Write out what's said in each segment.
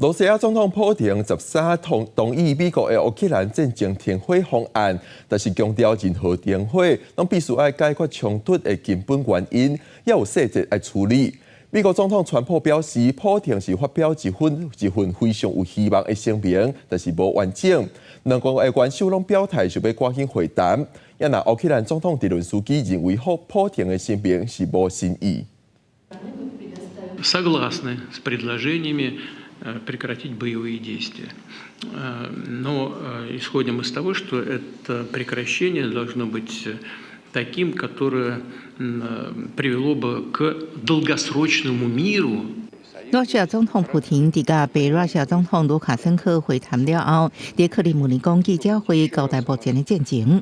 羅西亞總統普廷13同意美國的烏克蘭戰爭停火方案，但是強調任何停火攏必須愛解決衝突的根本原因，猶有細節愛處理。美國總統川普表示，普廷是發表一份非常有希望的聲明，但是無完整。兩國的元首攏表態想欲趕緊會談。也若烏克蘭總統澤倫斯基認為，普廷的聲明是無新意。 Согласны с предложениями прекратить боевые действия. Но исходим из того, что это прекращение должно быть таким, которое привело бы к долгосрочному миру. 羅西亞總統普廷佇佮白羅西亞總統盧卡申科會談了後，佇克里姆林宮記者會交代目前的進程。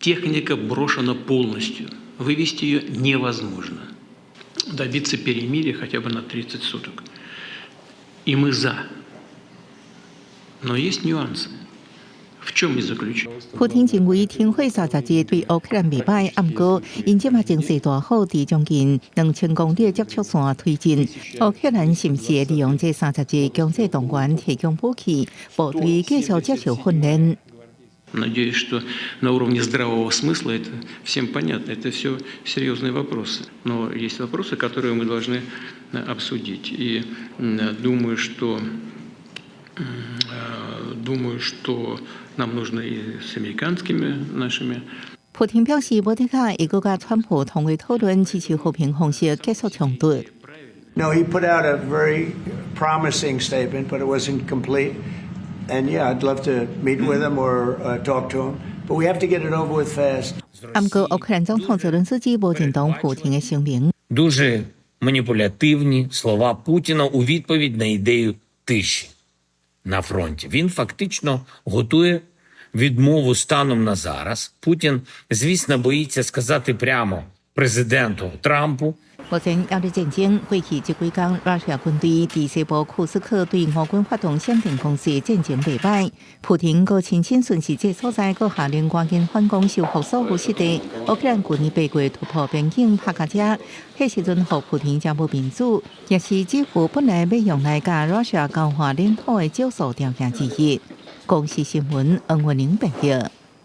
Техника брошена полностью, вывести ее невозможно. Добиться перемирия хотя бы на 30 суток. И мы за. Но есть нюансы. В чем они заключаются? 普廷認為停火30日對烏克蘭袂䆀，毋過𪜶這馬情勢大好，佇將近2000公里的接觸線推進。烏克蘭是毋是會利用這三十日強制動員提供武器，部隊繼續接受訓練？ Надеюсь, что на уровне здравого смысла это всем понятно. Это все серьезные вопросы. Но есть вопросы, которые мы должны обсудить. И думаю, что нам нужно и с американскими нашими 普廷表示，無得卡會閣佮川普通話討論支持和平方式結束衝突。 No, he put out a very promising statement, but it wasn't complete. And yeah, I'd love to meet with him or talk to him, but we have to get it over with fast. 毋過烏克蘭總統澤倫斯基無認同普廷的聲明。 Дуже маніпулятивні слова Путіна у відповідь на ідею тиші на фронті. Він фактично готує відмову станом на зараз. Путін, звісно, боїться сказати прямо президенту Трампу, 目前猶咧戰爭過去這幾工，羅西亞軍隊佇西部庫斯克對俄軍發動閃電攻勢，戰情袂䆀。普廷閣親身巡視這所在，閣下令趕緊反攻收復所有失地。烏克蘭舊年8月突破邊境拍到遮，彼時陣予普廷誠無面子，也是這副本來欲用來佮羅西亞交換領土的少數條件之一。公視新聞，黃文玲報導。